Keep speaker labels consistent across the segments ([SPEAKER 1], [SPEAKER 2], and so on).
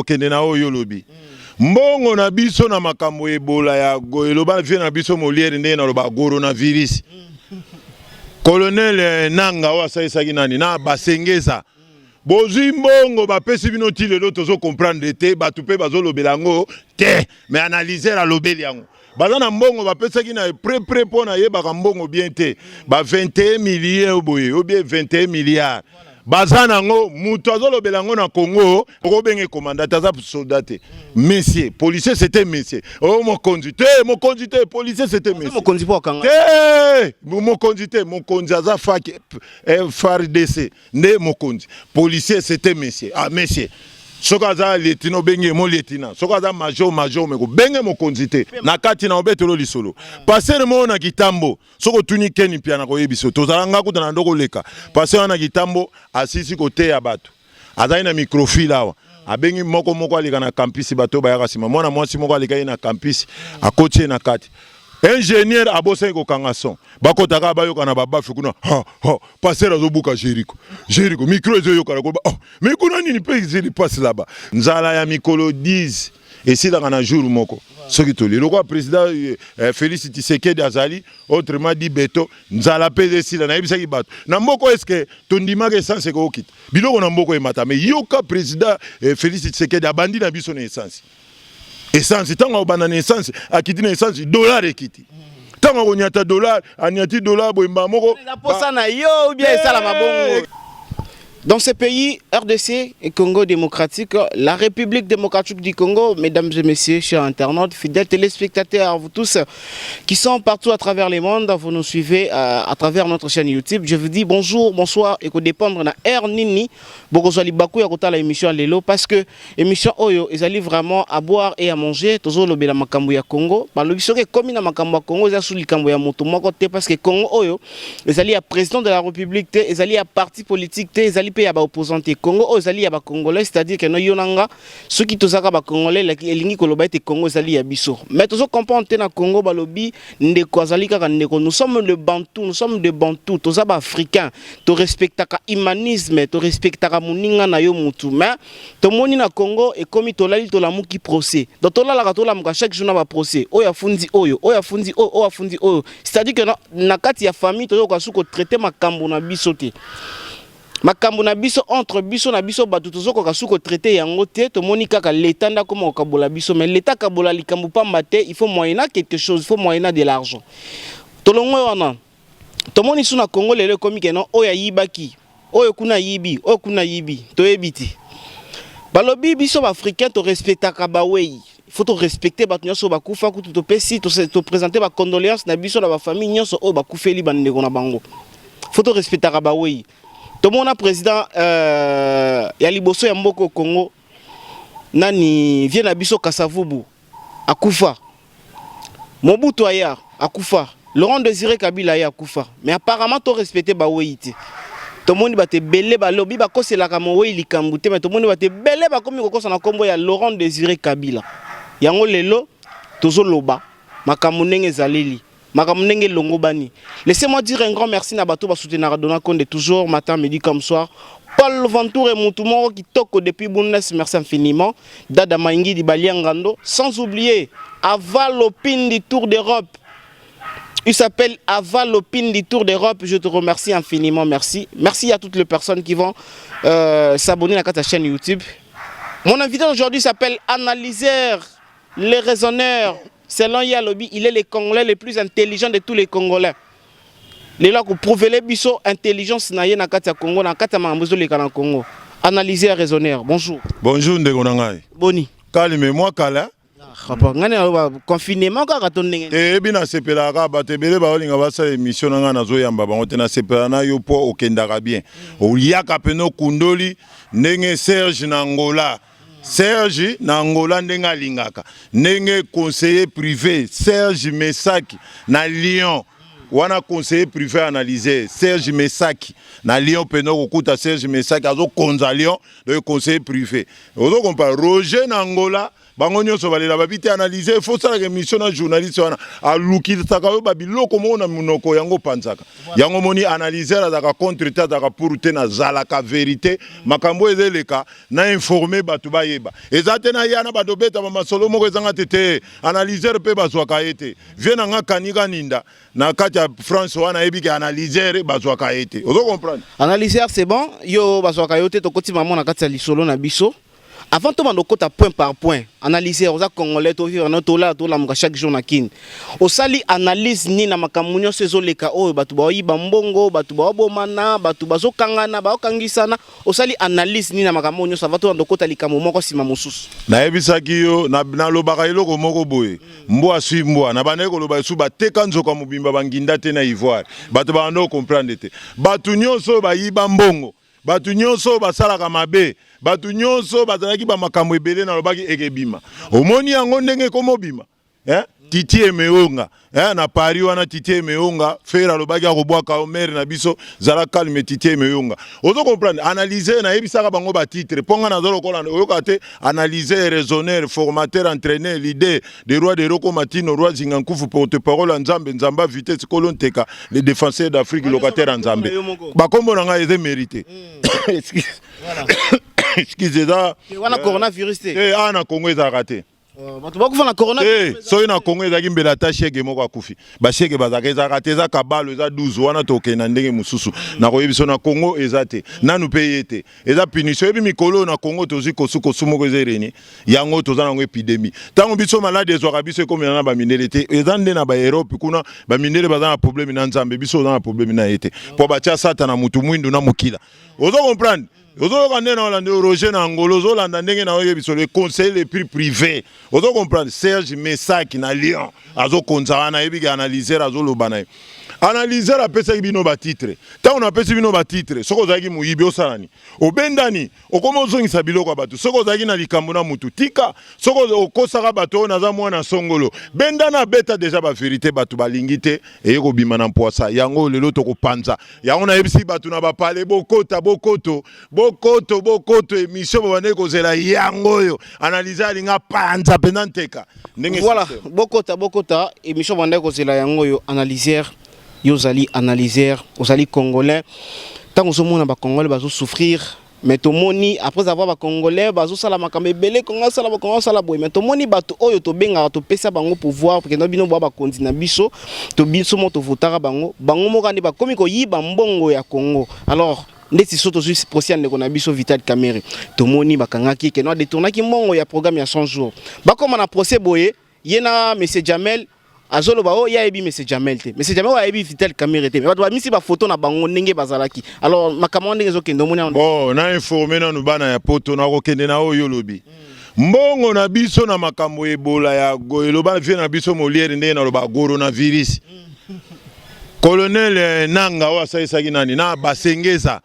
[SPEAKER 1] Okende na oyo olobi mbongo na biso na makambo ebola ya eloba vie na biso Molière ndenge naloba coronavirus. Colonel Nanga oyo asalisaki nani na basengeza bozwi mbongo bapesi bino ti lelo tozo comprendre te, bato mpe bazolobela yango te, mais analyseur alobeli yango. Baza na mbongo bapesaki na près mpo nayebaka mbongo bien te, ba 21 millions boye ou bien 21 milliards baza nango. Moto azolobela yango na Congo, okobenge commandant te, aza soldat te, monsieur policier, c'était monsieur o mokonzi te, mokonzi te, policier, c'était monsieur.
[SPEAKER 2] Mokonzi mpo akanga.
[SPEAKER 1] Te, mokonzi te, mokonzi aza faki FARDC nde mokonzi. Policier, c'était monsieur, ah monsieur, soki aza lieutenant, obenge mo lieutenant, soki aza major, major, me kobenge mokonzi te. Na kati na obetelo lisolo, pasteur moko na Kitambo, soki otuni Keni Pia na koyebi so tozala nga kuta na ndo koleka. Pasteur wana na Kitambo asisi koteya bato, azali na microfile awa, abengi moko moko aleka na campus. Bato bayaka nsima, mwana mwasi moko aleka ye na campus, akoti ye na kati. Ingénieur abosani kokanga son, bakotaka bayoka na babafe kuna, ha ha, pasteur azobuka Jericho, Jericho, micro ezoyokana koloba: "Oh, mais kuna nini mpe ezeli passe là-bas?" Nzala ya mikolo 10 esilaka na jour moko soki toli lokola président Félix Tshisekedi azali, autrement dit beto nzala mpe esila. Nayebisaki bato na mboka, eske tondimaka essence ekokita, biloko na mboka emata? Mais yoka, président Félix Tshisekedi abandi na biso na essence. Essence, ntango akobanda na essence, akiti na essence, dollar ekiti. Ntango akonyata dollar, aniati dollar boyemba moko.
[SPEAKER 2] Eza posa na yo ou bien esalama bongo? Dans ce pays, RDC et Congo démocratique, la République démocratique du Congo, mesdames et messieurs, chers internautes, fidèles téléspectateurs, vous tous qui sont partout à travers le monde, vous nous suivez à travers notre chaîne YouTube. Je vous dis bonjour, bonsoir et que dépendre na heure nini, bokozwa libaku ya kotala émission lelo, parce que émission oyo ezali vraiment à boire et à manger. Tozolobela makambo ya Congo. Balobi soki ekomi na makambo ya Congo, eza su likambo ya moto moko te, parce que Congo oyo ezali ya président de la République te, ezali ya parti politique te, ezali mpe ya baopposant te. Congo oyo ezali ya bacongolais, c'est-à-dire que no yo na nga, soki tozalaka bacongolais, elingi koloba ete Congo ezali ya biso. Mais tozo comprendre te na Congo, balobi ndeko azali kaka ndeko. Nous sommes le Bantu, nous sommes de Bantu, toza baafricain, torespectaka humanisme, torespectaka moninga na yo mutu. Mais tomoni na Congo ekomi tolali tolamuki procès. Donc tolalaka tolamuka chaque jour na baprocès, oyo afundi oyo, oyo afundi oyo, oyo afundi oyo, c'est-à-dire que na kati ya famille tozokoka su kotraiter makambo na biso te, makambo na biso entre biso na biso bato, tozokoka su kotraiter yango te. Tomoni kaka leta nde akoma kokabola biso. Mais leta akabola likambo pamba te, il faut moyennant quelque chose, il faut moyennant de l'argent. Tolongwe wana, tomoni su na Congo lelo ekomi keno oyo ayibaki, oyo kuna ayibi, oyo kuna ayibi, toyebi te. Balobi biso baafricain torespectaka bawei, il faut torespecte bato nyonso oyo bakufa. Kutu topesi, toprésente bacondoléance na biso na bafamille nyonso oyo bakufeli bandeko na bango. Faut torespectaka bawei. Tomona président ya liboso ya mboka Congo, nani, vie na biso Kasavubu akufa, Mobutu aya akufa, Laurent Désiré Kabila aya akufa, mais apparemment torespecte bawei te. Tomoni bato ebele balobi bakoselaka mowei likambo te, mais tomoni bato ebele bakomi kokosa na nkombo ya Laurent Désiré Kabila. Yango lelo tozoloba makambo ndenge ezaleli, makambo ndenge elongobani. Laissez-moi dire un grand merci na bato basoutenaka Dona Konde toujours matin, midi comme soir. Paul Ventour et mutu moko kitoko depuis Bundes, merci infiniment. Dada Maingidi Baliangando, sans oublier Aval Pindi Tour d'Europe. Il s'appelle Aval Pindi Tour d'Europe. Je te remercie infiniment, merci. Merci à toutes les personnes qui vont s'abonner à la chaîne YouTube. Mon invité aujourd'hui s'appelle Analyseur, le raisonneur. Selon Yalobi, il est le Congolais le plus intelligent de tous les Congolais. Lelo akoprouver biso intelligence na ye na kati ya Congo, na kati ya makambo ezoleka na Congo. Analyseur, raisonneur, bonjour.
[SPEAKER 1] Bonjour ndeko na ngai.
[SPEAKER 2] Boni?
[SPEAKER 1] Kalime mwa kala.
[SPEAKER 2] Papa ngai naloba confinement kaka to ndenge?
[SPEAKER 1] Eyebi, nasepelaka. Bato ebele baolinga basala émission na ngai, nazoyamba bango te. Nasepela na yo mpo okendaka bien, oliaka pene, okundoli ndenge Serge na Angola, Serge na Angola ndenge alingaka, ndenge conseiller privé Serge Mesaki na Lyon. Wana conseiller privé analysé Serge Mesaki na Lyon, mpenza okokuta Serge Mesaki azokonza Lyon, donc conseiller privé. Ozo comprendre, Roger na Angola, bango nyonso balela babi te. Analyse, faut osalaka émission na journaliste wana, alukisaka yo babiloko moko na monoko yango, opanzaka yango. Moni, analyseur azalaka contre te, azalaka pour te. Nazalaka vérité, makambo eza eleka na informe bato bayeba. Eza te na ya na bato obetama masolo moko ezanga te. Te, analyseur mpe bazwaka ye te. Vie na nga kanika ninda na kati ya France wana, ayebi ke analyseur bazwaka ye te. Ozo comprendre?
[SPEAKER 2] Analyseur, c'est bon, yo bazwaka yo te. Tokoti mamo na kati ya lisolo na biso. Avant tobanda okota point par point, analyseur, oza Congolais, tovivre na tolala, tolamuka chaque jour na Kini. Osali analyse nini na makambo nyonso ezoleka oyo? Bato baoyiba mbongo, bato baobomana, bato bazokangana, baokangisana. Osali analyse nini na makambo oyo nyonso avant tobanda okota likambo moko nsima mosusu?
[SPEAKER 1] Nayebisaki yo, nalobaka eloko moko boye: mbwa aswi mbwa. Na bandaki koloba esu bateka nzoka mobimba banginda te na Ivoire. Bato babanda kocomprendre te. Bato nyonso oyo bayiba mbongo, bato nyonso oyo basalaka mabe, bato nyonso oyo bazalaki bamakambo ebele, nalobaki ekebima. Omoni yango ndenge ekomobima, eh? Titi Emeonga, eh, na Paris wana, Titi Emeonga, frère alobaki akobwaka yo mare na biso. Zala calme, Titi Emeonga. Ozo comprendre, analyse, nayebisaka bango batitre mpo nga naza lokola oyoka te. Analyse, raisonneur, formateur, entraîneur, leader de roi de roko matino, roi Zinga Nkufu, porte parole ya Nzambe, Nzambe a vitesse, kolo nteka, le défenseur d'Afrique, locataire ya Nzambe. Bakombo na ngai eza mérité. Excuse, excuse, eza
[SPEAKER 2] wana coronavirus te?
[SPEAKER 1] Te, awa na Congo ezalaka te.
[SPEAKER 2] Bato bakufa na corona?
[SPEAKER 1] Te, soki na Congo ezalaki, mbela ata shege moko akufi. Bashege bazalaka, ezalaka te. Eza kabalo, eza 12 wana. Tokende na ndenge mosusu, nakoyebi so na Congo eza te nanu mpe ye te. Eza punition. Oyebi, mikolo oyo na Congo tozwi kosukosu moko eza ereni yango, toza nango épidémie. Ntango biso maladi ezwaka biso, ekomela na bamindele te, eza nde na baEurope kuna. Bamindele baza na problème na Nzambe, biso oza na problème na ye te, mpo batia Sata na mutu mwindu na mokila. Ozo comprendre? Ozoyoka nde na olanda Roger na Angola, ozolanda ndenge na oyebi so le conseiller le prix privé. Ozo comprendre, Serge Mesaki na Lyon azokonza wana, ayebi ke analyseur azoloba na ye. Analyseur apesaki bino batitre. Ntango napesi bino batitre, soki ozalaki moyibi, osala nini? Obendani, okoma ozongisa biloko ya bato. Soki ozalaki na likambo na mutu, tika. Soki okosaka bato oyo naza mwana songolo, bendana, abeta deja bavérité. Bato balingi te eye kobima na mpwasa yango. Lelo tokopanza yango. Nayebisi bato na bapale: bokota, bokoto, bokoto, bokoto. Émission babandeki kozela yango oyo. Analyse, alinga panza mpenza nteka ndenge.
[SPEAKER 2] Voilà, bokota, bokota. Émission bandaki kozela yango oyo. Analyseur, yo ozali analyseur, ozali Congolais. Ntango ozomona Bacongolais bazosouffrir, mais tomoni après avoir Bacongolais bazosala makambo ebele, Kongo asala, Bakongo asala boye, mais tomoni bato oyo tobengaka, topesa bango pouvoir, kenda bino bwa bakonzi na biso, to biso mo tovotaka bango, bango moko nde bakomi koyiba mbongo ya Congo. Alors ndeti so tozwi procès ya ndeko na biso Vital Kamerhe, tomoni bakangaki keno adetournaki mbongo ya programme ya 100 jours. Bakóma na procès boye, ye na monsieur Jamel. Azoloba oyo ye ayebi monsieur Jamel te, monsieur Jamel oyo ayebi Vital Kamerhe te, mais bato bamisi bafoto na bango ndenge bazalaki. Alors makambo wana ndenge ezokende, omoni yango?
[SPEAKER 1] Bon, na informe nanu bana ya Poto. Nakokende na oyo olobi, mbongo na biso na makambo Ebola ya eloba vie na biso Moliere, ndenge naloba coronavirus. Colonel Nanga oyo asalisaki nani na basengeza,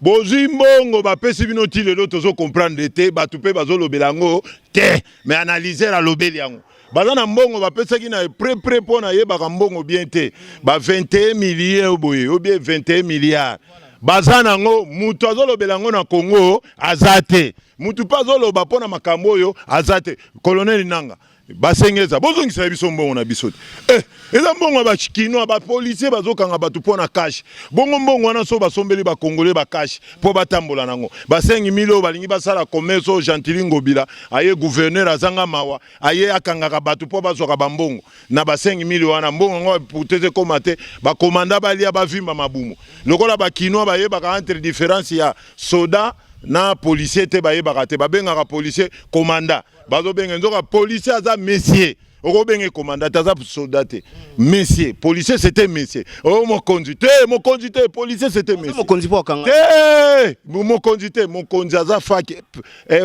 [SPEAKER 1] bozwi mbongo bapesi bino ti lelo tozocomprendre te. Bato mpe bazolobela yango te, mais analyseur alobeli yango. Baza na mbongo bapesaki na près mpo nayebaka mbongo bien te, ba 21 millions boye ou bien 21 milliards baza nango. Mutu azolobela yango na Congo aza te. Mutu mpe azoloba mpo na makambo oyo aza te. Colonel Nanga, basengeza, bozongisela biso mbongo na biso te. Eza mbongo ya Bakinois. Bapolicier bazokanga bato mpo na cash. Bongo mbongo wana, so basombeli Bakongole bacash mpo batambola nango, basengi mili oyo balingi basala commerce. Oyo Gentili Ngobila aye gouverneur, azanga mawa, aye akangaka bato mpo bazwaka bambongo na basengi mili wana. Mbongo yango pourtant ekóma te. Bakomanda balia, bavimba mabumu lokola Bakinois. Bayebaka entre différence ya soda na policier te, bayebaka te. Babengaka policier commandant, bazobenga nzoka policier aza monsieur. Okobenge commandant te, aza soldat te, monsieur policier, c'était monsieur. O mokonzi te, mokonzi te, policier c'était monsieur.
[SPEAKER 2] Mokonzi mpo akanga?
[SPEAKER 1] Te, mokonzi te. Mokonzi aza fak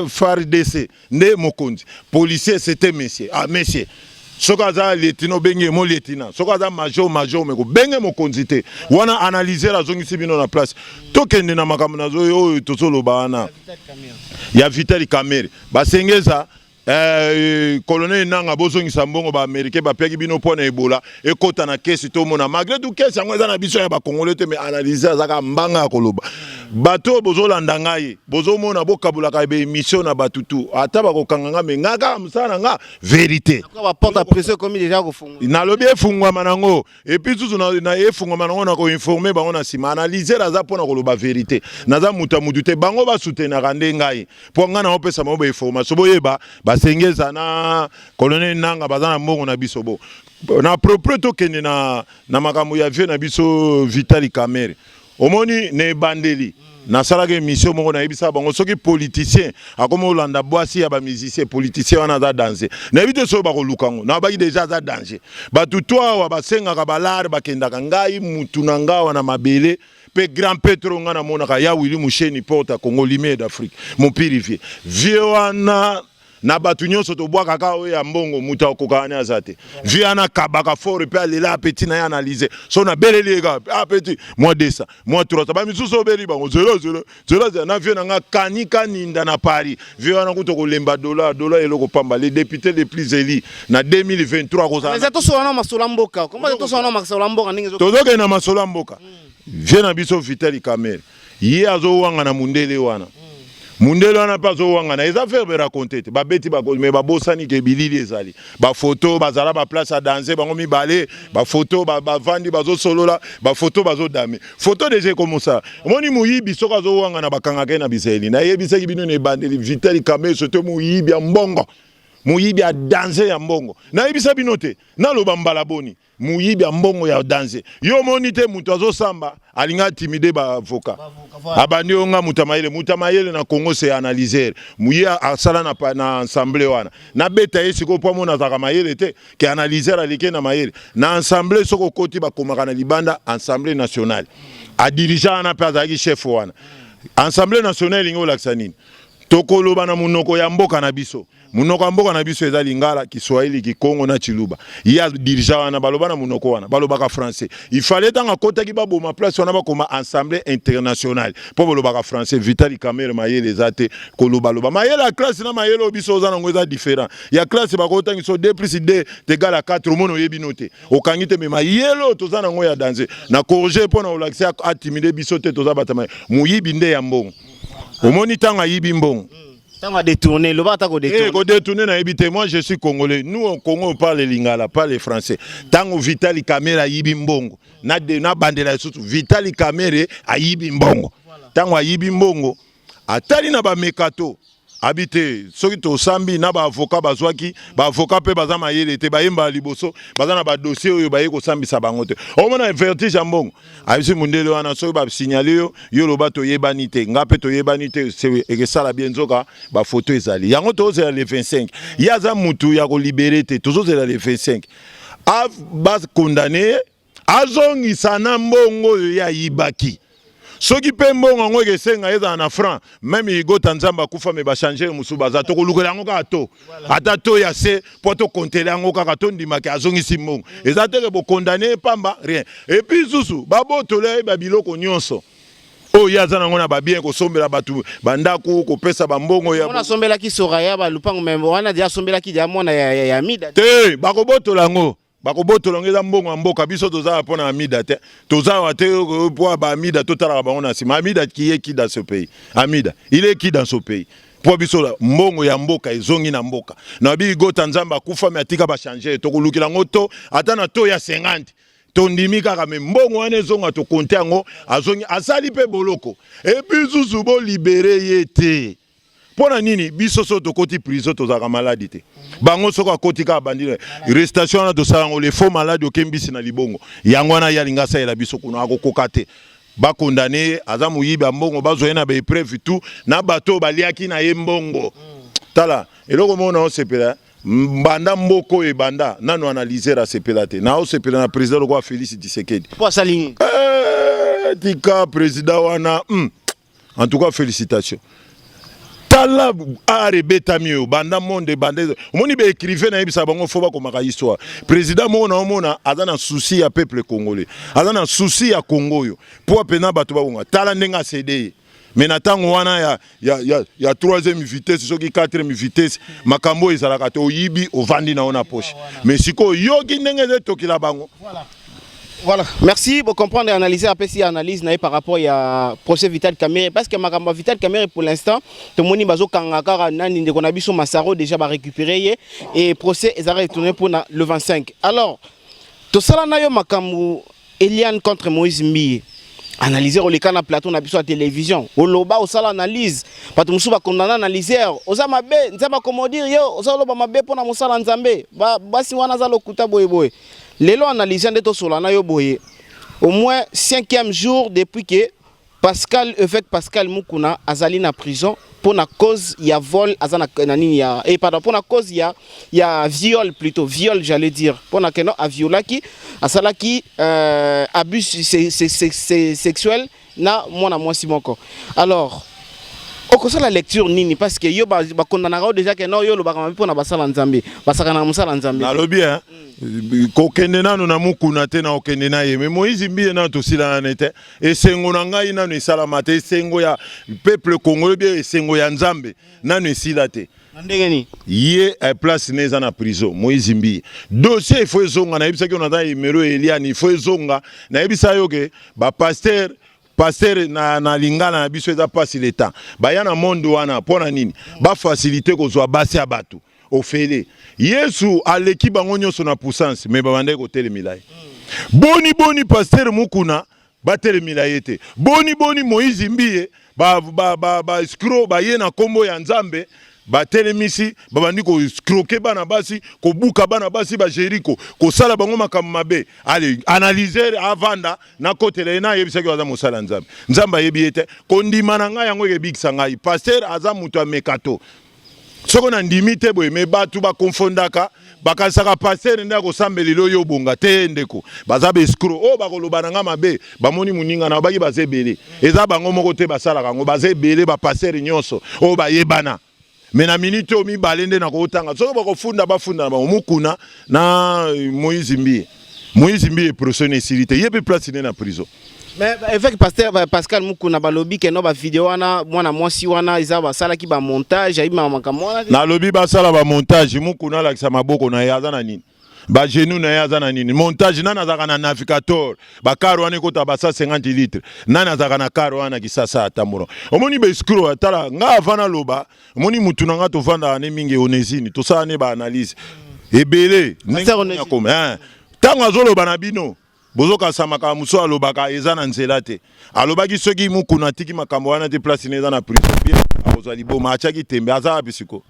[SPEAKER 1] FARDC nde mokonzi. Policier c'était monsieur. Ah, monsieur, soki aza lieutenant, obenge ye mo lieutenant. Soki aza major, major. Me kobenge mokonzi te. Wana analyseur azongisi bino na place. Tokende na makambo nazo oyo tozoloba wana ya Vital Kamerhe, basengeza. Colonel Nanga, bozongisa mbongo baaméricain bapiaki bino mpo na Ebola, ekɔta na kesi. Tomona malgré tout kesi yango eza na biso ya bakongole te, mais analyse azaka mbanga ya koloba. Bato oyo bozolanda ngai, bozomona, bokabulaka baémission na bato tu, ata bakokanga nga, mais nga kaka mosala na nga vérité.
[SPEAKER 2] Baporte ya prison ekomi déjà kofungwa.
[SPEAKER 1] Nalobi efungwama nango, et puis susu na efungwama nango, na koinformer bango na nsima. Analyser aza mpona koloba vérité, naza moto ya mutu te. Bango basoutenaka nde ngai, mpo ngai naopesa bango bainformation. Boyeba, basengeza na colonel Nanga baza na mbongo na biso. Bo na propre tokende na makambo ya vieux na biso Vital Kamerhe. Omoni, na ebandeli nasalaka émission moko, nayebisaka bango soki politicien akomi olanda bwasi ya bamusicien, politicien wana aza danger. Nayebi te soki bakoluka yango, nabaki déjà aza danger. Bato to awa basengaka balare, bakendaka. Ngai mutu na ngai awa na mabele mpe grand petro, ngai namonaka ya Willi Musheni, porte ya Congo, lumière d'Afrique, mopiri vieux, vieux wana na bato nyonso tobwakaka oyo ya mbongo, moto akokaka ne aza te. Vieux wana akabaka fort mpe alela apeti na ye. Analyse so nabeleli ye kaka apeti mwa 200, mwa 300, bamisusu obeli bango zelo zelo zelo zelo. Na vieux na nga kani kaninda na Paris, vieux wana kuta kolemba dollar dollar eloko pamba. Les députés les plus élus na 2023 kozala.
[SPEAKER 2] Eza tosola na masolo ya mboka, komba tosola na masolo ya mboka ndenge
[SPEAKER 1] tozokende na masolo ya mboka. Vieux na biso Vital Kamerhe, ye azowanga na mundele wana, mundele wana mpe azowangana. Eza verbe raconte te. Babeti, mais babosani ke bilili ezali, bafoto bazala baplace ya danse, bango mibale, bafoto bavandi bazosolola, bafoto bazodame, foto déjà ekomosala. Omoni, moyibi soki azowangana, bakangaka ye na bizeli. Nayebisaki bino na ebandeli, Vital Kamerhe te, moyibi ya mbongo, moyibi ya danger ya mbongo. Nayebisa bino te, naloba mbala boni, moyibi ya mbongo ya danger. Yo omoni te, moto azosamba alingi intimider baavocat, abandi oyo nga moto ya mayele. Moto ya mayele na Congo, c'est analyseur. Ye asala na assemblée wana, nabeta ye sikoyo mpo amona azalaka mayele te, ke analyseur aleki na mayele na assemblée. Soki okoti, bakomaka na libanda Assemblée nationale, adirigea wana mpe azalaki chef wana. Assemblée nationale elingi olakisa nini? Tokoloba na monoko ya mboka na biso. Monoko ya mboka na biso eza lingala, kiswahili, kikongo na chiluba. Ye adirigea wana, baloba na monoko wana, balobaka français. Il fallait ntango akotaki, baboma place wana, bakoma Assemblée internationale mpo balobaka français. Vital Kamerhe, mayele eza te. Kolobaloba mayele ya classe na mayele oyo biso oza nango eza différent. Ya classe bakotangi so 2 plus 2 égale à 4, omoni oyebi no te, okangi te. Mais mayele oyo toza nango ya danger, na corriger mpo na kolakisa intimider biso te. Toza bato moyibi nde ya mbongo. Omoni, ntango ayibi mbongo,
[SPEAKER 2] ntango adétourné, loba ata kodétourné.
[SPEAKER 1] Kodétourné, nayebi te. Moi, je suis congolais. Nous, au Congo, on parle lingala, pas le français. Ntango Vital Kamerhe ayibi mbongo, nabandela lisusu, Vital Kamerhe ayibi mbongo. Ntango ayibi mbongo, atali na bamekato abi te. Soki tosambi na baavocat, bazwaki baavocat mpe baza mayele te, bayembaka liboso, baza na badossier oyo baye kosambisa bango te. Omona vertige ya mbongo, ayebisi mundele wana, soki basignaler yo, yo loba toyebani te, nga mpe toyebani te, ekesala bien. Nzoka bafoto ezali yango. Tozozela le 25, ye aza mutu ya kolibérer te. Tozozela le 25, bakondamner ye, azongisa na mbongo oyo ye ayibaki. Soki mpe mbongo yango ekesenga ezala na franc, même igota Nzambe akufa, mais bachanger mosusu baza, tokolukela yango kaka to ata to ya se mpo tokontela yango kaka, tondimaki azongisi mbongo. Eza teke bokondamner pamba, rien. Et puis susu babotola ye babiloko nyonso oyo ye aza nango na babien, kosombela bato bandako, kopesa bambongo ya
[SPEAKER 2] mwana asombelaki Soraya balupango, mais wana dia asombelaki dia mwana ya Mida.
[SPEAKER 1] Te, bakobotola yango, bakobotola yango. Eza mbongo ya mboka. Biso toza mpo na Amida te, toza awa te mpo baamida totalaka bango na nsima. Amida qui est qui dans ce pays? Amida, il est qui dans ce pays? Mpo biso mbongo ya mboka ezongi na mboka. Na babi gota Nzambe akufa, mais atika bachanger, tokolukela yango to ata na to ya 50, tondimi kaka, mais mbongo wana ezonga, tokonte yango. Azongi, asali mpe boloko. Et puis susu bolibérer ye te. Mpo na nini? Biso so tokoti prison, tozalaka maladi te. Bango soki akoti kaka, bandi restation wana, tosala yango le faux maladi, okembisi na libongo. Yango wana ye alingi asalela biso kuna, akokoka te. Bakondamner ye, aza moyibi ya mbongo, bazwa ye na baépreuve tout na bato oyo baliaki na ye mbongo. Tala eloko moko na osepela mbanda mboka oyo ebanda nano analyser, asepela te. Na osepela na président lokola Félix Tshisekedi.
[SPEAKER 2] Mpo asali nini?
[SPEAKER 1] Tika président wana. En tout cas, félicitations. Tala art ebetami oyo banda monde ebanda. Omoni, baécrivain nayebisaka bango fo bakomaka histoire. Président moko na omona aza na souci ya peuple congolais, aza na souci ya Congo oyo mpo apena bato babonga. Tala ndenge acéder ye. Mais na ntango wana ya troisième vitesse, soki quatrième vitesse, makambo oyo ezalaka te. Oyibi, ovandi na yo na poche. Mais sikoyo oyoki ndenge eza etokela bango.
[SPEAKER 2] Voilà. Merci pour comprendre et analyser, apprécier analyse na ye par rapport à procès Vital Kamerhe, parce que makambo Vital Kamerhe, pour l'instant tout le monde bazo kanga kaka nani, ndeko na biso Masaro déjà ba récupérer ye et procès ezara retourné pour na, le 25. Alors tosala na yo makambo Eliane contre Moïse Mbiye, analyser oleka na plateau na biso ya télévision, oloba, osala analyse, bato mosusu bakondana analyseur oza mabe, Nzambe akomodire yo, oza oloba mabe mpo na mosala Nzambe, basi wana aza lokuta boyeboye. Lelo analyse nde tosola na yo boye, au moins cinquième jour depuis que Pascal, évêque Pascal Mukuna azali na prison pour na cause ya vol, aza na nini ya, eh pardon, pour na cause ya viol plutôt, viol j'allais dire, pour na keno aviolaki, asalaki abus sexuel na mwana mwasi moko. Alors okosala lecture nini? Parce que yo bakondanaka yo déjà ke no, yo olobaka mabe mpona basala Nzambe, basaka na mosala Nzambe.
[SPEAKER 1] Nalobi kokende nano na Mukuna te, na kokende na ye. Mais Moïse Mbiye, nano tosilana ne te. Esengo na ngai nano esalama te, esengo ya peuple congolais bie, esengo ya Nzambe nano esila te.
[SPEAKER 2] Na ndenge nini?
[SPEAKER 1] Ye place ne eza na prison. Moïse Mbiye, dossier ifo ezonga. Nayebisaki yo, naza numero Eliane, ifo ezonga. Nayebisa yo ke bapasteur, pasteur na lingala na biso eza mpasi. Leta baya na monde wana mpo na nini? Bafacilité kozwa basi ya bato ofele. Yesu aleki bango nyonso na puissance, mais babandaki kotelemela ye. Boni boni pasteur Mukuna batelemela ye te? Boni boni Moïse Mbiye, ba escrocs baye na nkombo ya Nzambe, batelemisi, babandi koescroquer bana basi, kobuka bana basi bajeriko, kosala bango makambo mabe. Ale analyseur avanda, nakotela ye, nayebisaki aza mosala ya Nzambe, Nzambe ayebi ye te. Kondima na ngai yango ekebikisa ngai. Pasteur aza moto ameka to soko nandimi te boye, mais bato bakonfondaka, bakanisaka pasteur nde akosambela oyo obonga te. Ndeko, baza baescrocs oyo bakoloba na nga mabe, bamoni moninga na baki, baza ebele, eza bango moko te basalaka yango, baza ebele. Bapasteur nyonso oyo bayebana, mais na minute oyo mibale nde nakotanga. Soki bakofunda, bafunda na bango, Mukuna na Moïse Mbiye. Moïse Mbiye, procès na esili te, ye mpe place nde na prison.
[SPEAKER 2] Mais évêque pasteur Pascal Mukuna, balobi ke no, bavideo wana, mwana mwasi wana eza basalaki bamontage, ayebi makambo wana te.
[SPEAKER 1] Nalobi basala bamontage, Mukuna alakisa maboko na ye aza na nini, bagenou na ye aza na nini. Montage, nani azalaka na navigator? Bacar wana ekota ba 150 litre, nani azalaka na car wana? Kisasa atambola, omoni baescrocs. Tala nga, avant naloba, omoni mutu na nga, tovandaka ne mingi, Onesine, tosala ne baanalyse ebele.
[SPEAKER 2] Pasteur Onesine.
[SPEAKER 1] Ntango azoloba na bino, bozokasa makambo mosusu alobaka eza na nzela te. Alobaki soki Mukuna atiki makambo wana te, place ne eza na prison, bien akozwa liboma. Atiaki tembe, aza wapi siko?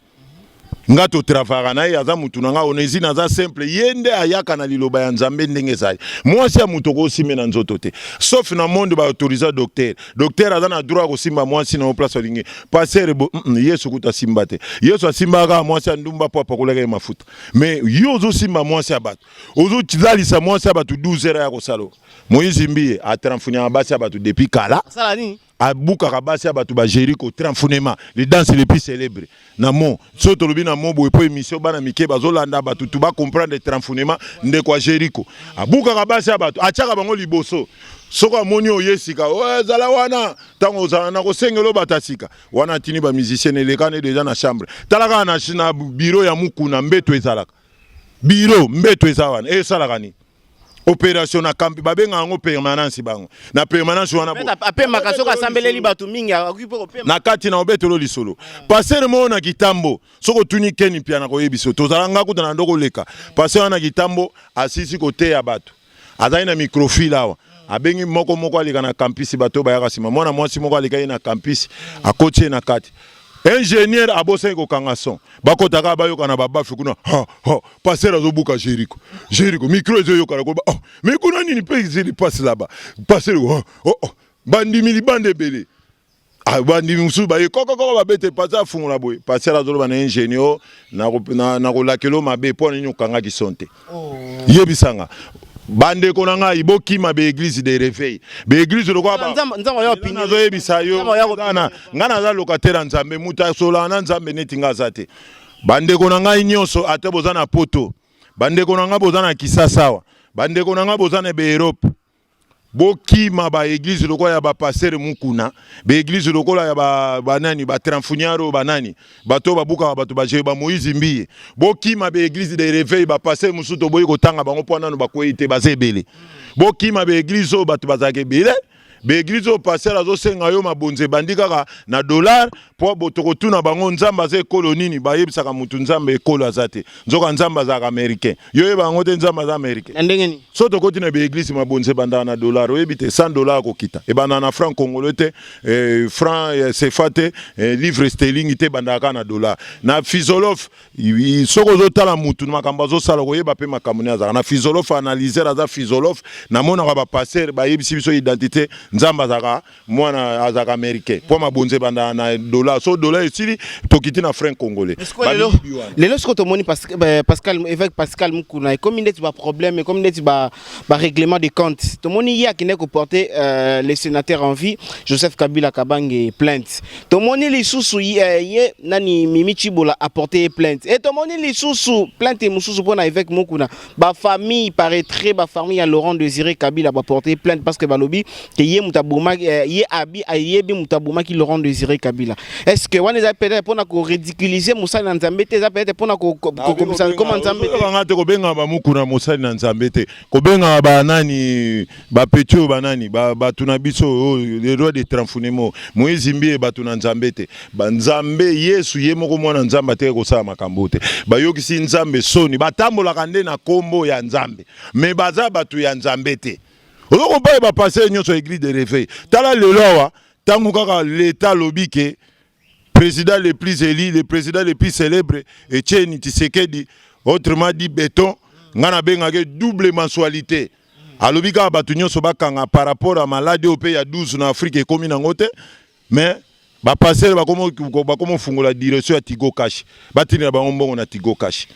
[SPEAKER 1] Nga totravaka na ye, aza mutu na nga. Onesine aza simple, ye nde ayaka na liloba ya Nzambe ndenge ezali. Mwasi ya moto okosimbe na nzoto te, sauf na monde baautoriser docteur. Docteur aza na droit ya kosimba mwasi na yo place alingi. Pasteur bo Yesu kuta asimba te. Yesu asimbaka kaka mwasi ya ndumba mpo apakolaka ye mafuta. Mais yo ozosimba mwasi ya bato, ozolalisa mwasi ya bato 12 heures ya kosala. Moïse Mbiye atranfuniaka basi ya bato depuis kala.
[SPEAKER 2] Asala nini?
[SPEAKER 1] Abukaka basi ya bato bajeriko, tranfunema, les danses les plus célèbres na mo. So tolobi na mo boye mpo émission bana mike bazolanda, bato tu bacomprendre tranfunema. Ndeko ya Jeriko abukaka basi ya bato, atiaka bango liboso. Soki amoni oye sika, oyo ezala wana, ntango ozala na kosengela bato ya sika wana, atini bamusicien elekani déjà na chambre. Tala kaka na bureau ya Mukuna, mbeto ezalaka, bureau mbeto eza wana. Esalaka nini? Opération na camp, babenga yango permanence. Bango na permanence wana.
[SPEAKER 2] Apemaka soki asambeleli bato mingi, akoki mpe kopema.
[SPEAKER 1] Na kati na obetelo lisolo, pasteur moko na Kitambo, soki otuni Keni Pia na koyebi so, tozala nga kuta na ndo koleka. Pasteur wana na Kitambo asisi koteya bato, azali na microfile awa, abengi moko moko aleka na campus. Bato bayaka nsima, mwana mwasi moko aleka ye na campus, akoti ye na kati. Ingénieur abosani kokanga son, bakotaka, bayoka na babaffle kuna, ha ha, pasteur azobuka Jeriko, Jeriko, micro ezoyokana koloba: "Oh, mais kuna nini mpe ezeli passe là-bas?" Pasteur, oh, oh, oh. Bandimi libanda ebele. Ah, bandimi mosusu baye kokokoko, babete, pasteur afungola boye, pasteur azoloba na ingénieur: "Nakolakela mabe, mpo nini okangaki son te?" Yebisanga bandeko na ngai, bokima baéglise de réveil, baéglise lokola nazoyebisa yo. Ngai naza locataire ya Nzambe, moto asolaka na Nzambe neti ngai aza te. Bandeko na ngai nyonso, ata boza na Poto, bandeko na ngai boza na Kisasa awa, bandeko na ngai boza na baEurope. Bokima ba église lokola ya ba pasteur Mukuna, ba église lokola ya ba banani, ba Tranfuniaro, banani, bato babukaka bato ba ba Moïse Mbiye. Bokima ba église de réveil, ba pasteur mosusu toboyi kotanga bango mpo nanu bakwei te, baza ebele. Bokima ba église oyo bato bazalaka ebele, ba église oyo pasteur azosenga yo mabonzo ebandi kaka na dollar, mpo tokotuna bango Nzambe aza ekolo nini. Bayebisaka mutu Nzambe ekolo aza te, nzoka Nzambe azalaka américain. Yo oyeba yango te, Nzambe aza américain.
[SPEAKER 2] Na ndenge nini?
[SPEAKER 1] So tokoti na baeglise, mabonzo ebandaka na dollar. Oyebi te, 100 $ kokita ebandaka na franc congolais te, franc CFA te, livre sterling te, ebandaka kaka na dollar. Na philosophe, soki ozotala mutu makambo azosala, koyeba mpe makambo nini azalaka na philosophe, analyseur aza philosophe. Namonaka bapasteur bayebisi biso identité, Nzambe azalaka mwana, azalaka américain, mpo mabonzo ebandaka na dollar. So dollar esili, tokiti na franc congolais.
[SPEAKER 2] Lelo sikoyo tomoni Pascal, évêque Pascal Mukuna, ekomi ndeti baproblème, ekomi ndeti barèglement de compte. Tomoni ye akende koporter le sénateur en vie Joseph Kabila Kabange plainte. Tomoni lisusu ye nani, Mimi Chibola, aporter ye plainte. E tomoni lisusu plainte mosusu mpona évêque Mukuna, bafamille paraîtrait bafamille ya Laurent Désiré Kabila baporter plainte, parce que balobi ke ye moto abomaki, ye abi ayebi moto abomaki Laurent Désiré Kabila. Est ce que wana eza peut-être mpona koridiculiser mosali na Nzambe te? Eza peut-être mpona kokomisa koma Nzambe te?
[SPEAKER 1] Nga te, kobengaka bamukuna mosali na Nzambe te, kobengaka banani, bapeti oyo, banani, bato na biso oyo, le roi de Tranfunemo, Moïse Mbiye, bato na Nzambe te. Banzambe, Yesu ye moko mwana Nzambe ateki kosala makambo te. Bayokisi Nzambe soni. Batambolaka nde na nkombo ya Nzambe, me baza bato ya Nzambe te. Ozokompaye bapasteur nyonso église de réveil. Tala lelo awa, ntango kaka l'État alobi ke président le plus élu, le président le plus célèbre, Etienne Tshisekedi, autrement dit béton, nga nabengaki double mensualité, alobi kaka bato nyonso bakanga par rapport à maladie oyo mpe ya 12 na Afrique ekómi nango te. Mais bapasteur bakoma ofungola direction ya Tigo Cash, batindela bango mbongo na Tigo Cash.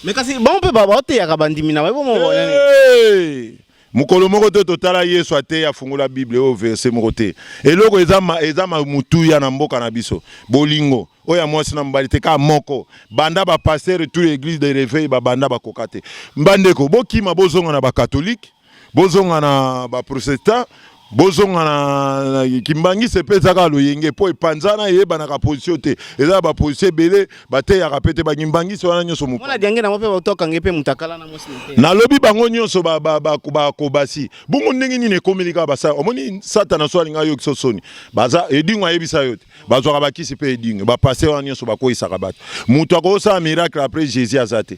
[SPEAKER 2] Mais kasi bango mpe baoteyaka bandimi na bango.
[SPEAKER 1] Hey! Mokolo moko te totala Yesu ateya, afungola Bible oyo verset moko te. Eloko eza eza motuya na mboka na biso, bolingo oyo ya mwasi na mobali te, kaka moko. Banda bapasteur tout église de réveil babanda, bakoka te. Bandeko, bokima, bozonga na bacatholique, bozonga na baprotestant, bozonga na kimbangisi mpe eza kaka loyenge, mpo epanzana, eyebanaka position te. Eza na baposition ebele, bateyaka pe te, bakimbangisi wana nyonso.
[SPEAKER 2] Mwana diange nango mpe batokange mpe moto akala na mwasi na te.
[SPEAKER 1] Nalobi bango nyonso bakobasi bongo. Ndenge nini ekomeli kaka basala? Omoni, Satana so alinga ayokisa soni, baza edingo, ayebisa yo te, bazwaka bakisi mpe edingo. Bapasteur wana nyonso bakweyisaka bato. Moto akosala miracle après Jésus aza te,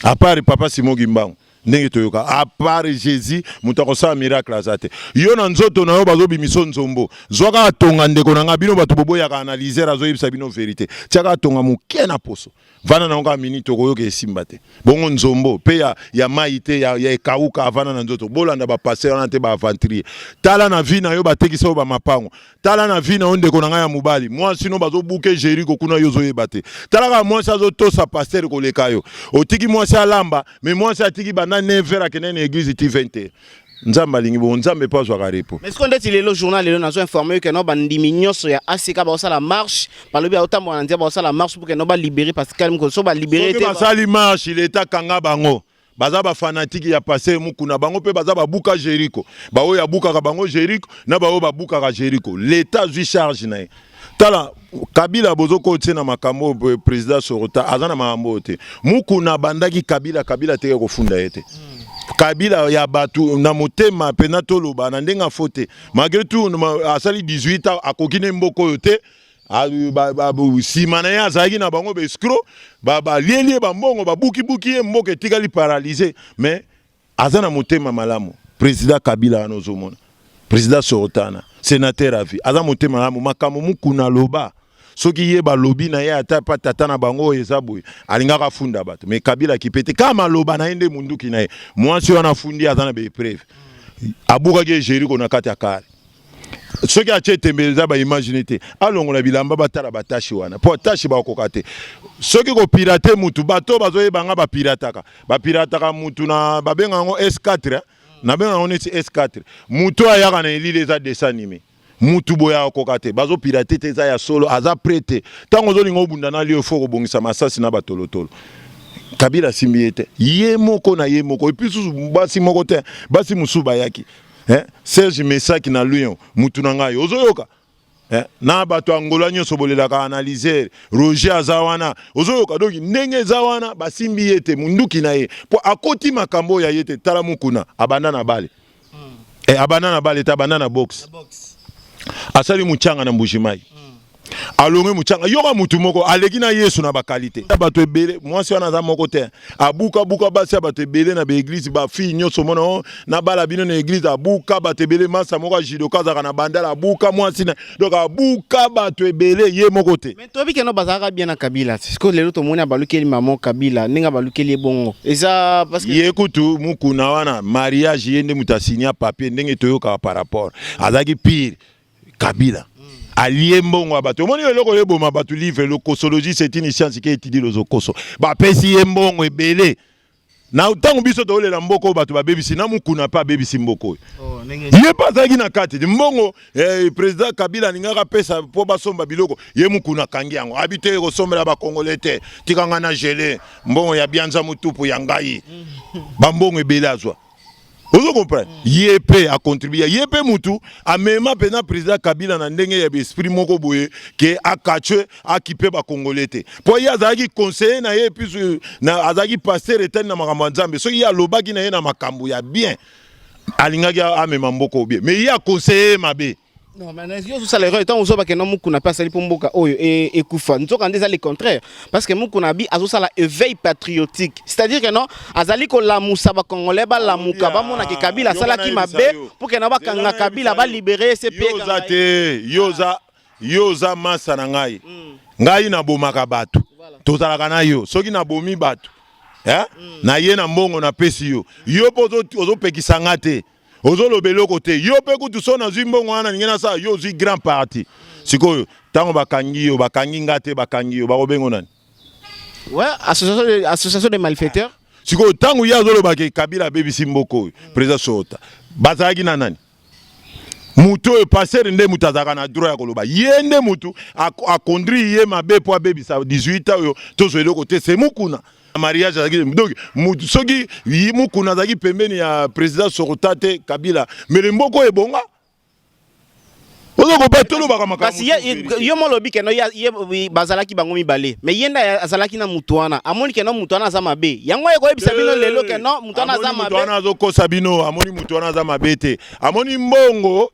[SPEAKER 1] à part papa Simon Kimbangu. Ndenge toyoka, à part Jésus, moto akosala miracle aza te. Yo na nzoto na yo bazobimisa nzombo, zwa kaka tonga. Ndeko na nga, bino bato boboyaka analyseur, azoyebisa bino vérité. Tia kaka tonga moke na poso, vanda nango kaka minute, okoyoka esimba te. Bongo nzombo mpe ya mai te, ya ekauka, avanda na nzoto. Bolanda bapasteur wana te, baaventurier. Tala na vie na yo, batekisa oyo bamapango. Tala na vie na yo, ndeko na ngai ya mobali, mwasi no bazobuke Jeriko kuna, yo ozoyeba te. Tala kaka mwasi azotosa pasteur koleka yo. Otiki mwasi alamba, me mwasi atiki banda 9 heures, akende na église ti 20 heures. Nzambe alingi bongo, Nzambe mpo azwaka repos.
[SPEAKER 2] Mais sikoyo ndeti lelo, journal lelo, nazo informe ke no bandimi nyonso ya ACK baosala marche. Balobi baotambola na nzela, baosala marche pour ke no balibérer Pascal Mukuna. So balibérer
[SPEAKER 1] soki
[SPEAKER 2] te,
[SPEAKER 1] basali marche, leta kanga bango. Baza bafanatike ya pasteur Mukuna, bango mpe baza babuka Jeriko. Baoyo abukaka bango Jeriko na baoyo babukaka Jeriko, leta azwi charge na ye. Tala Kabila, bozokotie na makambo oyo. Président Sorota aza na makambo oyo te. Mukuna abandaki Kabila, Kabila teke kofunda ye te. Kabila ya bato na motema mpena, toloba na ndenge afo te. Malgré tout asali 18 ans, akoki ne mboka oyo te. Nsima na ye azalaki na bango baescroc, balieli ye bambongo, babukibuki ye, mboka etikali paralysé. Mais aza na motema malamu, président Kabila wana. Ozomona président Sorotana, sénateur à vie, aza motema malamu. Makambo Mukuna aloba, soki ye balobi na ye ata pa tata na bango oyo eza boye, alingaka afunda bato. Mais Kabila akipe te, kaka maloba na ye nde munduki na ye. Mwasi wana afundi, aza na baepreuve, abukaki ye Jeriko na kati ya kare. Soki atie tembe, eza baimagine te, alongola bilamba, batala batache wana, mpo tache bakokoka te. Soki kopirater mutu, bato bazoyeba nga bapirataka, bapirataka mutu na babenga yango S4, nabenga yango neti S4. Mutu ayaka na elili, eza dessin animé. Mutu boye akoka te, bazopirater te, eza ya solo, aza prêt te. Ntango ozolinga obunda na lio, fo kobongisa masasi na batolotolo. Kabila asimbi ye te, ye moko na ye moko. Et puis susu basi moko te, basi mosusu bayaki. Eh? Serge Mesaki na Lyon, mutu na ngai, ozoyoka? Eh? Na bato ya Angola nyonso bolelaka analyser, Roger aza wana, ozoyoka? Donc ndenge eza wana, basimbi ye te munduki na ye po akoti makambo oyo ya ye te. Tala Mukuna, abanda na bale. Eh, abanda na bale te, abanda na boxe. Asali muchanga na Mbujimai. Alongwe muchanga, yoka mutu moko aleki na Yesu na bakalite. Bato ebele, mwasi wana aza moko te. Abuka buka basi ya bato ebele na baeglise, bafille nyonso mona o nabala bino na eglise, abuka bato ebele. Masa moko ya judoka azalaka na Bandala, abuka mwasi na, donc abuka bato ebele, ye moko te.
[SPEAKER 2] Mais toyebi keno bazalaka bien na Kabila. Sikoyo lelo tomoni abalukeli mama Kabila, ndenge abalukeli ye bongo eza parce que
[SPEAKER 1] Ye kutu Mukuna wana, mariage ye nde moto asinya papier, ndenge toyokaka par rapport azalaki pire. Kabila alie mbongo ya bato. Omoni eloko oyo eboma bato, livre lokosologie, c'est une science qui étudie lozokoso. Bapesi ye mbongo ebele na ntango biso toyolela mboka oyo bato babebisi. Na Mukuna mpe abebisi mboka oyo.
[SPEAKER 2] Oh, ndenge
[SPEAKER 1] Ye mpe azalaki na kati te. Mbongo président Kabila alingaka apesa mpo basomba biloko, ye Mukuna akangi yango, abi te kosombela bakongole te, tika ngai na gele mbongo ya bianza motupu ya ngai. Bambongo ebele azwa, ozo comprendre? Ye mpe acontribue, ye mpe mutu amema mpena président Kabila na ndenge ya esprit moko boye ke akatue akipe bakongole te, mpo ye azalaki conseiller na ye, puis azalaki pasteur etali na makambo ya Nzambe. Soki ye alobaki na ye na makambo ya bien, alingaki amema mboka bien, mais ye aconseiller ye mabe.
[SPEAKER 2] Non, mais yo ozosala erreur ntango ozoba kenda Mukuna mpe asali mpo mboka oyo ekufa. Nzoka nde eza le contraire, parce que Mukuna abi azosala éveil patriotique, c'est-à-dire que non, azali kolamusa bacongolais, balamuka, bamonaki Kabila asalaki mabe mpo kena bakanga Kabila, balibere se.
[SPEAKER 1] Yo oza te, yo oza masa na ngai. Ngai nabomaka bato, tozalaka na yo. Soki nabomi bato, eh? Na ye na mbongo napesi yo, yo mpo ozopekisa nga te, ozoloba eloko te. Yo mpe kutu so nazwi mbongo wana, ninge nasala, yo ozwi grand parti. Sikoyo ntango bakangi yo, bakangi nga te, bakangi yo, bakobengo nani?
[SPEAKER 2] Ouais, association de malfaiteurs.
[SPEAKER 1] Sikoyo ntango ye azolobaka Kabila abebisi mboka oyo, président Sota bazalaki na nani? Mutu oyo pasteur nde mutu azalaka na droit ya koloba. Ye nde mutu aconduire ye mabe mpo abebisa 18 oyo tozwa eloko te. Se Mukuna mariage azalaki, donc mutu soki Mukuna azalaki pembeni ya président Sorota te, Kabila mele mboka oyo ebonga. Ozokoba tolobaka makambo.
[SPEAKER 2] Kasi yo molobi keno ye bazalaki bango mibale, mais ye nde azalaki na mutu wana, amoni keno mutu wana aza mabe. Yango ekoyebisa bino lelo keno mutu wana aza
[SPEAKER 1] Amoni mutu
[SPEAKER 2] mabe.
[SPEAKER 1] wana azokosa bino. Amoni mutu wana aza mabe te. Amoni mbongo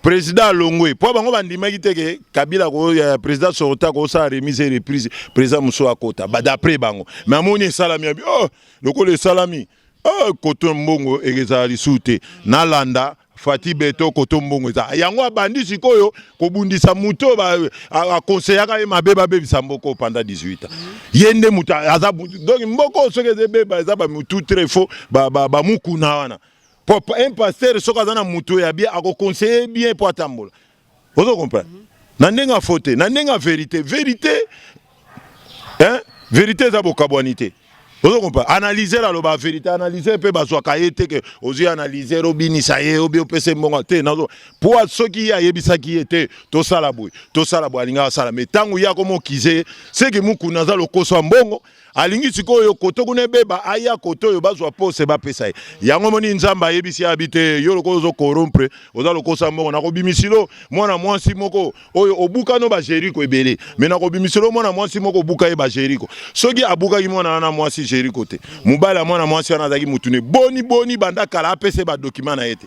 [SPEAKER 1] président alongwe mpo bango bandimaki te ke Kabila ya président Sorota kosala remise et reprise, président mosusu akota ba d'après bango. Mais amoni esalami, abi oh, lokola esalami, oh, koto mbongo ekezala lisusu te, nalanda Fati Beto, koto mbongo eza. Yango abandi sikoyo kobundisa moto oyo akonseyaka ye mabe, babebisa mboka oyo pendant 18 ans. Ye nde moto aza donc mboka oyo soki eza ebeba, eza bamutu très faux, bamukuna wana. Po un pasteur soki aza na moto ya bien, akoconseiller bien mpo atambola. Ozo comprendre? Na ndenge ya faux te, na ndenge ya vérité. Vérité, hein? Vérité eza bokabwani te. Ozo comprendre? Analyseur aloba vérité. Analyseur mpe bazwaka ye te ke ozwi analyseur, obinisa ye, obi opesa ye mbongo te. Nazo po soki ye ayebisaki ye te tosala boye, tosala boye, alingaka asala. Mais ntango ye akomokize, seke Mukuna aza lokoso ya mbongo, alingi sikoyo koto kuna ebeba, aya koto oyo bazwa pose bapesa ye yango. Moni Nzambe ayebisi ye, abi te, yo lokola ozocorrompre, oza lokosa mbongo, nakobimisilo mwana mwasi moko oyo obukano bajeriko ebele, me nakobimisilo mwana mwasi moko obuka ye bajeriko. Soki abukaki mwana wana mwasi Jeriko te, mobali ya mwana mwasi wana azalaki mutune boni boni banda kala, apesa ye badocument na ye te,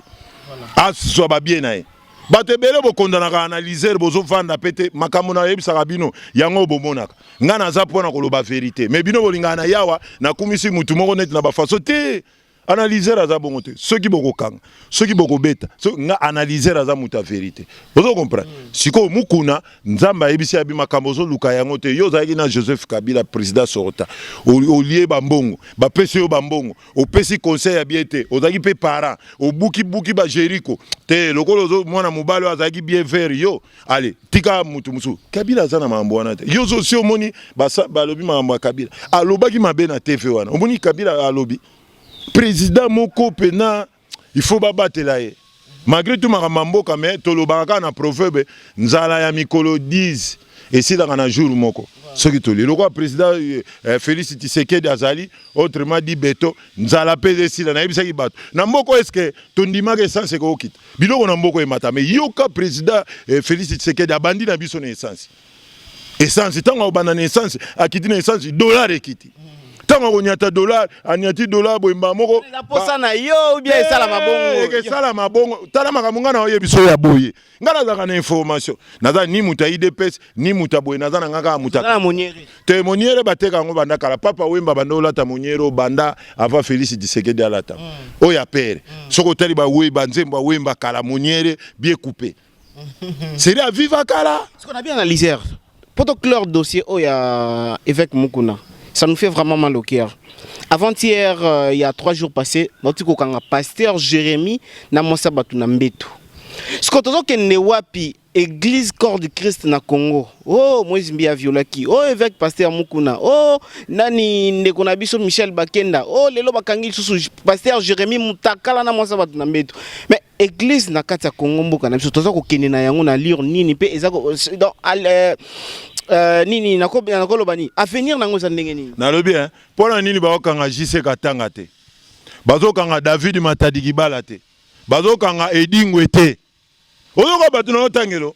[SPEAKER 1] azwa babie na ye. Bato ebele bokondanaka analyseur, bozovanda pe te. Makambo nayebisaka bino yango bomonaka ngai naza mpona koloba vérité, mais bino bolingaka na yawa nakumisi mutu moko neti na bafaso te. Analyseur aza bongo te. Soki bokokanga, soki bokobeta, so, nga analyseur aza moto ya vérité. Ozo comprendre? Sikoyo Mukuna, Nzambe ayebisi abi makambo ozoluka yango te. Yo ozalaki na Joseph Kabila, président Sorota, olie bambongo, bapesi yo bambongo, opesi conseil ya bien te, ozalaki mpe parent, obuki-buki bajeriko te. Lokola ozo mwana mobali oyo azalaki bien vers yo, ale tika mutu mosusu. Kabila aza na makambo wana te. Yo si omoni balobi makambo ya Kabila, alobaki mabe na TV wana, omoni Kabila alobi président moko mpena il faut babatela ye malgré tout makambo ya mboka. Mais tolobaka kaka na proverbe, nzala ya mikolo 10. Esilaka na jour moko. Soki toli lokola président Félix Tshisekedi azali, autrement dit beto, nzala mpe esila. Nayebisaki bato na mboka, eske tondimaka essence ekokita? Biloko na mboka emata. Mais yoka, président Félix Tshisekedi abandi na biso na essence. Essence, ntango akobanda na essence, akiti na essence, dollar ekiti. Ntango akonyata dollar, anyati dollar boyemba moko.
[SPEAKER 2] Eza posa na yo ou bien esalama bongo?
[SPEAKER 1] Esalama bongo. Tala makambo ngai na oyebi so ya boye. Ngai nazalaka na information, naza ni moto ya UDPS ni moto ya boye, naza na ngai kaka moto.
[SPEAKER 2] Oza na moniere.
[SPEAKER 1] Te, moniere bateka yango banda kala. Papa Wemba banda olata moniere oyo banda avant Félix Tshisekedi alata oyo ya pere. Soki otali bawe banzembo ya Wemba kala, moniere bien coupé, seri aviva kala.
[SPEAKER 2] Ce qu'on a bien analysé pour clore dossier oyo ya évêque Mukuna, ça nous fait vraiment mal au cœur. Avant-hier, il y a 3 jours passés, bauti kokanga pasteur Jérémie na mwasi bato na mbeto. Siko tozokende wapi? Église Corps du Christ na Congo, oh, Moïse Mbiye aviolaki, oh, évêque pasteur Mukuna, oh, nani, ndeko na biso Michel Bakenda, oh, lelo bakangi lisusu pasteur Jérémie Mutakala na mwasi bato na mbeto. Mais église na kati ya Congo, mboka na biso, toza kokende na yango na allure nini? Mpe eza donc nini nakoloba nini? Avenir nango eza ndenge nini?
[SPEAKER 1] Nalobi hein, mpo na nini baokanga JC Katanga te, bazokanga David Matadi Kibala te, bazokanga Edingwe te? Ozoka bato na otangelo,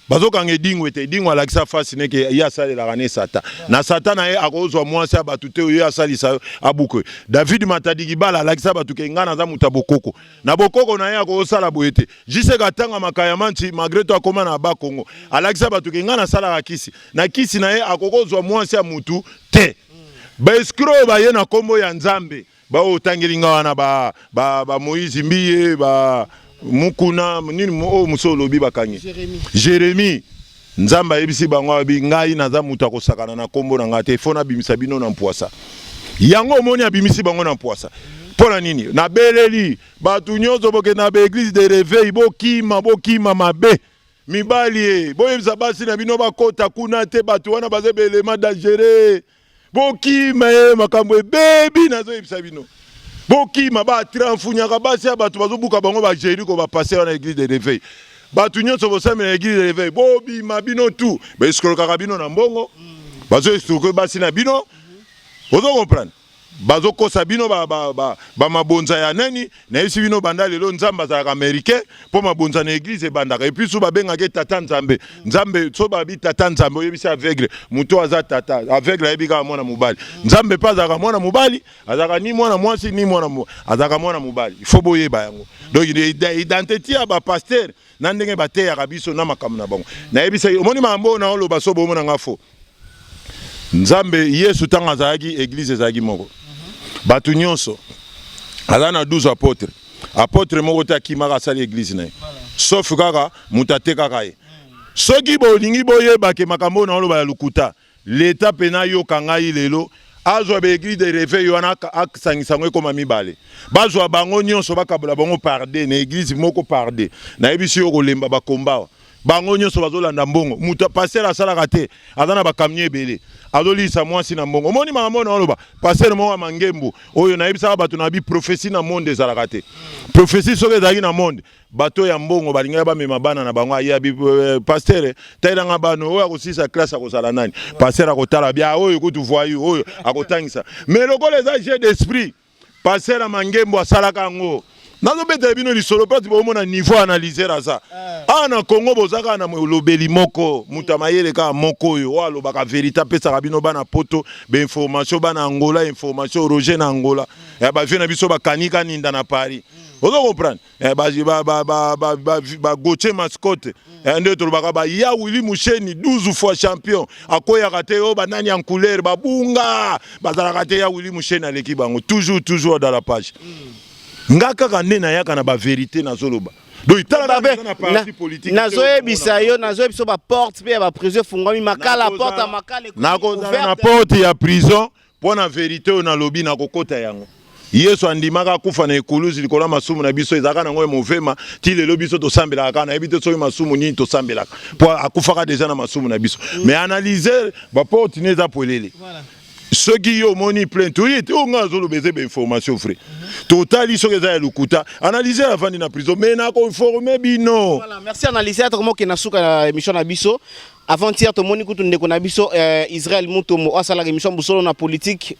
[SPEAKER 1] bazokanga Edingwe te. Edingwe alakisa fasi neke ye asalelaka ne Satan. Na Satan na ye akozwa mwasi ya bato te, oyo asalisa yo abuke. David Matadi Kibala alakisa bato ke ngai naza moto ya bokoko, na bokoko na ye akosala boye te. JC Katanga Makaya Manti, malgré to akóma na Bakongo, alakisa bato ke ngai nasalaka kisi, na kisi na ye akokozwa mwasi ya mutu te. Baescrocs baye na nkombo ya Nzambe, baoyo otangeli nga wana, ba Moïse Mbiye, ba Mukuna, nini oyo mosu olobi bakangi?
[SPEAKER 2] Jérémie.
[SPEAKER 1] Jérémie. Nzambe ayebisi bango, abi ngai naza moto akosakana na nkombo na ngai te, fo nabimisa bino na mpwasa. Yango omoni abimisi bango na mpwasa. Mpo na nini nabeleli bato nyonso bokende na baéglise de réveil? Bokima, bokima mabe. Mibali e, boyebisa basi na bino bakota kuna te. Bato wana baza baélément dangereux, bokima ye. Makambo ebebi, nazoyebisa bino, bokima. Batranfunyaka basi ya bato, bazobuka bango bajeriko, bapase wana église de réveil. Bato nyonso bosamela église de réveil, bobima bino tu. Baescroquaka bino na mbongo, bazoescroquer basi na bino, ozo comprendre? Bazokosa bino bamabonza ba, ba ya nani. Nayebisi bino banda lelo, Nzambe azalaka américain, mpo mabonza na église ebandaka. Et puis so babengaka ye tata Nzambe. Nzambe, so babi tata Nzambe, oyebisi aveugle moto aza tata aveugle, ayebi kaka mwana mobali. Nzambe mpe azalaka mwana mobali, azalaka ni mwana mwasi ni mwana, azalaka mwana mobali. Il faut boyeba yango. Donc identité ya bapasteur na ndenge bateyaka biso na makambo na bango, nayebisaki, omoni makambo oyo naoloba, so bomonanga fo Nzambe. Yesu ntango azalaki, église ezalaki moko, bato nyonso aza na 12 apôtre. Apôtre moko te akimaka asali église na ye, sauf kaka moto atekaka ye. Soki bolingi boyebake makambo oyo naoloba ya lokuta, leta mpe ayoka ngai lelo, azwa baéglise de réveil wana, asangisa yango ekóma mibale, bazwa bango nyonso, bakabola bango par deux na église moko par deux. Nayebisi yo, kolemba bakomba bango nyonso bazolanda mbongo. Moto pasteur asalaka te, aza na bacamion ebele, azolisa mwasi na mbongo. Omoni makambo oyo naoloba? Pasteur moko ya Mangembu oyo nayebisaka bato na bi prophétie na monde ezalaka te. Prophétie soki ezalaki na monde, bato ya mbongo balingaki bamema bana na bango. Ayebi pasteur, talelanga bana oyo, akosilisa classe, akozala nani? Pasteur akotala bia oyo kutu voyou oyo akotangisa. Mais lokola eza jeu d'esprit, pasteur ya Mangembo asalaka yango. Nazobetela bino lisolo mpasi bomona niveau analyseur aza awa na Congo. Boza kaka na molobeli moko, moto ya mayele kaka moko oyo, oyo alobaka vérité, apesaka bino bana Poto bainformation, bana Angola information, Roger na Angola, ya bavie na biso bakanika ninda na Paris, ozo comprendre? Bagotie mascotte nde tolobaka, baya Willi Musheni, 12 fois champion, akweyaka te. Oyo banani en couleur babunga bazalaka te, ya Willi Musheni aleki bango toujours, toujours dans la page. Nga kaka nde nayaka na bavérité, nazoloba. Donc tala, na parti politique.
[SPEAKER 2] Nazoyebisa yo, nazoyebisa baporte mpe ya baprison efungwami. Makala, porte ya Makala.
[SPEAKER 1] Nakozala na porte ya prison mpo na vérité oyo nalobi, nakokota yango. Yesu andimaka akufa na ekuluzi likolo ya masumu na biso. Ezalaka nango ya movema ti lelo biso tosambelaka kaka. Nayebi te soki masumu nini tosambelaka, mpo akufaka deja na masumu na biso. Mais analyse baporte ne eza polele. Soki yo omoni plainte oye te, oyo ngai azoloba eza bainformation vrai, totali soki eza ya lokuta. Analyse avandi na prison, mais nakoinforme bino.
[SPEAKER 2] Voilà, merci analyse. Tokomokende na suka ya émission na biso. Avant-hier tomoni kutu ndeko na biso Israël Mutombo oyo asalaka émission Bosolo na politique,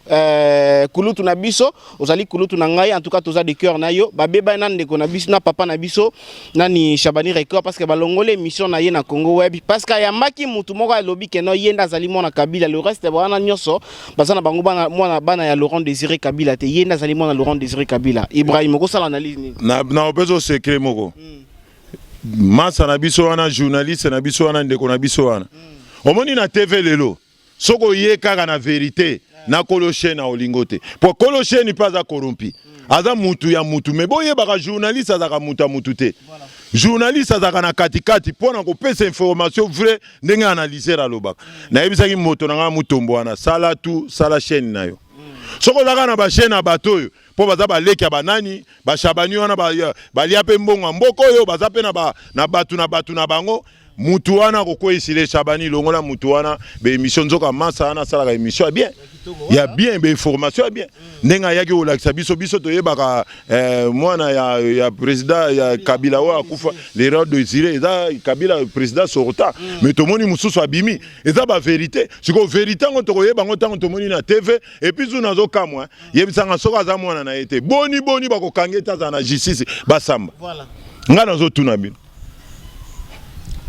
[SPEAKER 2] kulutu na biso, ozali kulutu na ngai, en tout cas toza de cœur na yo. Babeba na ndeko na biso, na papa na biso nani, Shabani Record, parce que balongoli émission na ye na Congo Web, parce que ayambaki mutu moko alobi ke no, ye nde azali mwana Kabila. Le reste wana nyonso baza na bango bana, mwana bana ya Laurent Désiré Kabila te. Ye nde azali mwana Laurent Désiré Kabila. Ibrahim, okosala analyse nini?
[SPEAKER 1] Na opesa secret moko. Masa na biso wana, journaliste na biso wana, ndeko na biso wana, omoni na TV lelo, soki oye kaka na vérité na kolo chaîne, olingo te, po kolo chaîne mpe aza corrompu, aza mutu ya mutu. Me boyebaka, journaliste azalaka mutu ya mutu te. Journaliste azalaka na katikati mpo na kopesa information vrai. Ndenge analyseur alobaka, nayebisaki moto na ngai Mutombo wana: sala tu, sala chaîne na yo. Soki ozalaka na bachaîne ya bato oyo, mpo baza baleki ya banani, bashabani wana balia mpe mbongo ya mboka oyo, baza mpe na bato na bato na bango. Mutu wana akokweyisile Shabani, longola mutu wana baémission. Nzoka masa wana asalaka émission ya bien, ya bien, bainformation ya bien. Ndenge ayaki kolakisa biso, biso toyebaka mwana ya président ya Kabila oyo akufa, Laurent Désiré, eza Kabila président sortant, mais tomoni mosusu abimi, eza bavérité. Sikoyo vérité yango tokoyeba yango ntango tomoni na TV. Et puis zu nazokamwa, yebisanga, soki aza mwana na ye te, boni boni bakokanga ete azala na justice, basamba? Ngai nazotuna bino.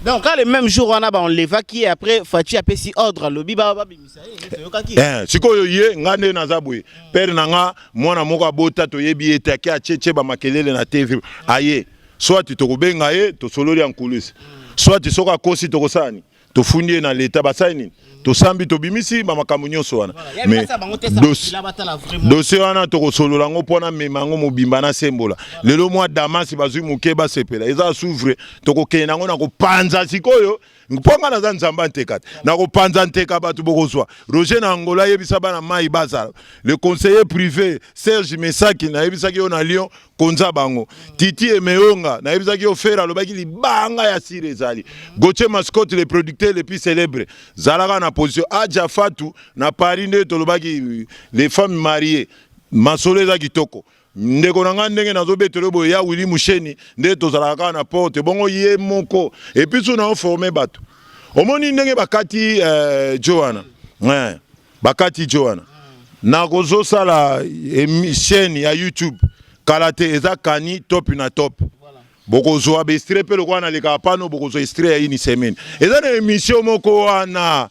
[SPEAKER 2] Donc quand le même jour wana baenlevaki, après Fatshi apesi ordre, alobi babimisa ye, toyokaki.
[SPEAKER 1] Sikoyo ye, nga nde naza boye, père na nga mwana moko abota, toyebi ye te, ake atietie bamakelele na TV aye. Soit tokobenga ye, tosololi ya nkulusi, soit soki akosi, tokosala nini? Tofundi ye na leta, basali nini? Tosambi, tobimisi bamakambo nyonso wana. Mais dossier wana tokosolola yango mpona mema yango mobimba na sembola. Lelo mwa damasi bazwi moke, basepela, eza souvre. Tokokende yango na kopanza sikoyo, mpo nga naza nzambe nteka te, na kopanza nteka. Bato bokozwa Roger na Angola, ayebisa bana mai bazala. Le conseiller privé Serge Mesaki, nayebisaki yo na Lyon, konza bango. Titi Emeonga, nayebisaki yo, Frère alobaki libanga ya sire ezali. Gautier Mascotte, le producteur le plus célèbre, zalaka na position. Aja Fatu na Paris, nde tolobaki les femmes mariées, masolo eza kitoko. Ndeko na ngai, ndenge nazobetela boye, ya Willi Musheni, nde tozalaka kaka na porte bongo ye moko. Et puis so naoforme bato, omoni ndenge bakati jo wana, bakati jo wana, nakozosala chaîne ya YouTube kala te, eza kani top na top. Bokozwa baextrait mpe lokola nalekaka pano, bokozwa extrait ya une semaine. Eza na émission moko wana,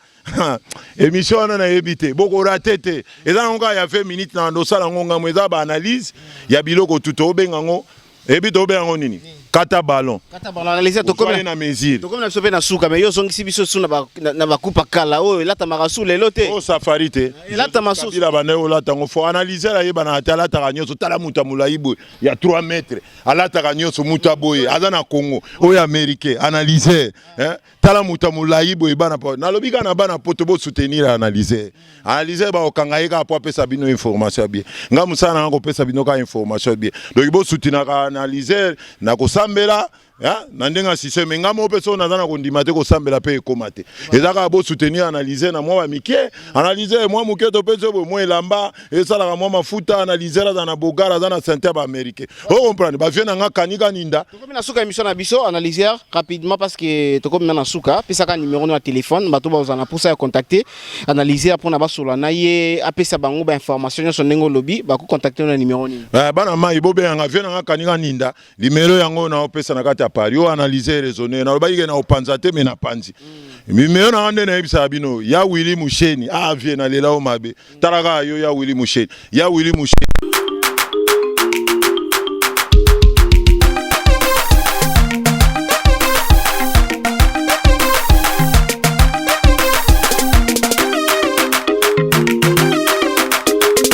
[SPEAKER 1] émission wana nayebi te, bokorater te. Eza nango kaka ya 20 minutes na ndosala yango ngambo, eza baanalyse ya biloko tu. Tobenga yango, eyebi tobenga yango nini? Kata ballon.
[SPEAKER 2] Kata ballon, analyse.
[SPEAKER 1] Tokomi na mesure.
[SPEAKER 2] Tokomi na biso mpe na suka, mais yo ozongisi biso su na bakupa kala oyo elatamaka su lelo te.
[SPEAKER 1] O safari te.
[SPEAKER 2] Elatama su.
[SPEAKER 1] Kabila banda olata yango, faut analyse ayebanaka te, alataka nyonso. Tala moto ya molai boye ya 3 mètre, alataka nyonso. Moto aboye aza na Congo oyo américain, analyse. Tala moto ya molai boye. Bana po nalobi kaka na bana poto, bosoutenir analyse. Analyse bakokanga ye kaka po apesa bino information ya bien. Nga mosala nanga kopesa bino kaka information ya bien. Donc bosoutenaka analyse na kosambela na ndenge ya système. Nga moko mpe soki naza na kondima te, kosambela mpe ekóma te. Eza kaka bosoutenir analyse na mwa bamike, analyse mwa moke topesi boye, mwa elamba esalaka, mwa mafuta. Analyse aza na bogar, aza na sante ya baaméricain, ocomprendre bavie na nga kanika ninda.
[SPEAKER 2] Tokomi na suka émission na biso. Analyseur, rapidement, parce que tokomi na suka, pesaka numéro no ya téléphone, bato bazala na mposa ya contacter analyseur mpona basola na ye, apesa bango bainformation nyonso ndenge olobi. Bakocontacte na numéro nini?
[SPEAKER 1] Bana mai, bobenganga vie na nga kanika ninda. Numéro yango naopesa na kati ya Paris oyo, analyse raisonné. Nalobaki ke na opanza te, me napanzi numéro na nga. Nde nayebisaka bino ya Willi Musheni, ah vie, nalela o mabe. Tala kaka yo ya Willi Musheni, ya Willi Musheni.